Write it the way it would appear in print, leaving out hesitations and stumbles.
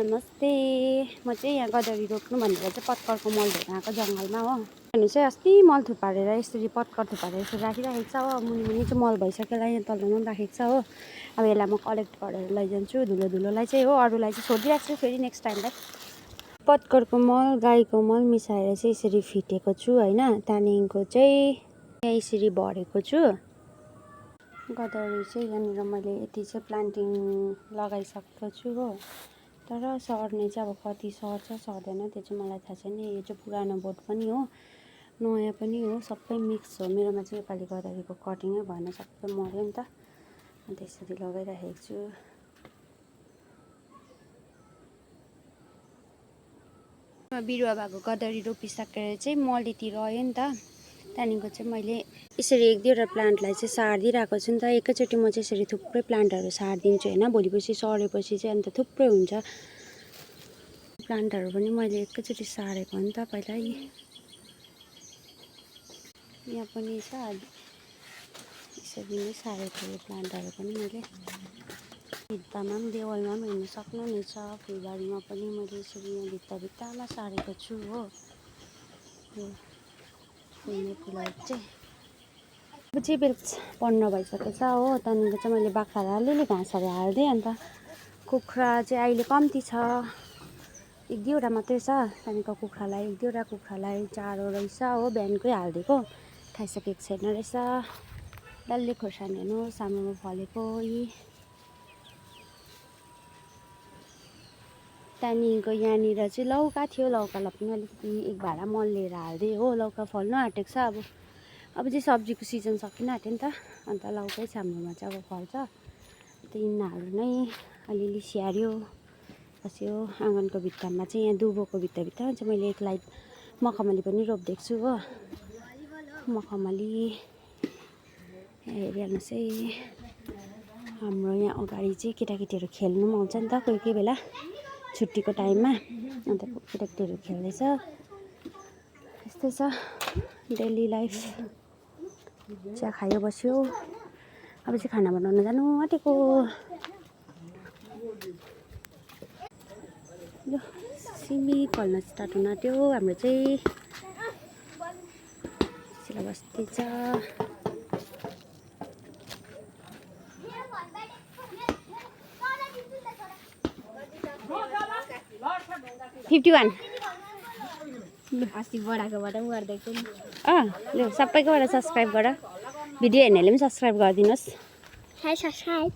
नमस्ते। म चाहिँ यहाँ गदरी रोप्नु भनेर चाहिँ पत्करको मल धुन आएको जङ्गलमा हो। अनि चाहिँ अस्ति मल थुपारेर यसरी पत्कर थुपारेर यसरी राखिराखेको छ हो। मुनि मुनि चाहिँ मल भइसकेर यहाँ तलमा पनि राखेको छ हो। अब यसलाई म कलेक्ट गरेर लैजान्छु धुलोलाई चाहिँ हो। अरूलाई चाहिँ छोडिदिरहेको छु फेरि नेक्स्ट टाइमलाई। पत्करको मल गाईको मल मिसाएर चाहिँ यसरी फिटेको छु होइन। त्यहाँदेखिको चाहिँ यहाँ यसरी भरेको छु। गदरी चाहिँ यहाँनिर मैले यति चाहिँ प्लान्टिङ लगाइसकेको छु हो। तर सर्ने चाहिँ अब कति सर्छ सर्दैन त्यो चाहिँ मलाई थाहा छैन। यो चाहिँ पुरानो बोट पनि हो नयाँ पनि हो सबै मिक्स हो। मेरोमा चाहिँ योपालि गदरीको कटिङै भएन सबै मर्यो नि त। अन्त यसरी लगाइराखेको छु। बिरुवा भएको गदरी रोपिसकेर चाहिँ मलितिर रह्यो नि त। त्यहाँदेखिको चाहिँ मैले यसरी एक दुईवटा प्लान्टलाई चाहिँ सारिदिइरहेको छु नि त। एकैचोटि म चाहिँ यसरी थुप्रै प्लान्टहरू सारिदिन्छु होइन। भोलिपछि सरेपछि चाहिँ अन्त थुप्रै हुन्छ। प्लान्टहरू पनि मैले एकैचोटि सारेको हो नि त पहिल्यै। यहाँ पनि छ यसरी नै सारेको यो प्लान्टहरू पनि मैले। भित्तामा पनि देवालमा पनि हेर्नु सक्नुहुनेछ। फुलबारीमा पनि मैले यसरी यहाँ भित्तामा सारेको छु हो। यो फुल्ने फुलहरू चाहिँ अब चाहिँ बेलुका पढ्न भइसकेको छ हो। त्यहाँदेखिको चाहिँ मैले बाख्रालाई अलिअलि घाँसहरू हालिदिएँ। अन्त कुखुरा चाहिँ अहिले कम्ती छ एक दुईवटा मात्रै छ। त्यहाँदेखिको कुखुरालाई एक दुईवटा कुखुरालाई चारो रहेछ हो। बिहानकै हालिदिएको खाइसकेको छैन रहेछ। डल्ले खोर्सानी हेर्नु साम्रोमा फलेको यी। त्यहाँदेखिको यहाँनिर चाहिँ लौका थियो। लौकालाई पनि अलिकति एक भाँडा मल लिएर हालिदिएँ हो। लौका फल्नु आँटेको छ। अब चाहिँ सब्जीको सिजन सकिन आँट्यो नि त। अन्त लौकै छ हाम्रोमा चाहिँ अब फल्छ। तिनीहरू नै अलिअलि स्याहार्यो बस्यो। आँगनको भित्तामा चाहिँ यहाँ दुबोको भित्तामा चाहिँ मैले एक लाइट मखमली पनि रोपिदिएको छु हो। मखमली हेरिहाल्नुहोस् है। हाम्रो यहाँ अगाडि चाहिँ केटाकेटीहरू खेल्नु पनि आउँछ नि त कोही कोही बेला छुट्टीको टाइममा। अन्त केटाकेटीहरू खेल्दैछ यस्तै छ डेली लाइफ। चिया खायो बस्यो। अब चाहिँ खाना बनाउन जानु आँटेको। ल सिमी फल्न स्टार्ट हुन आँट्यो हाम्रो चाहिँ। सिला बस्दैछ। 51 अस्ति बडाकोबाट पनि गरिदिएको नि। ल सबैकोबाट सब्सक्राइब गर। भिडियो हेर्नेले पनि सब्सक्राइब गरिदिनुहोस्। High subscribe.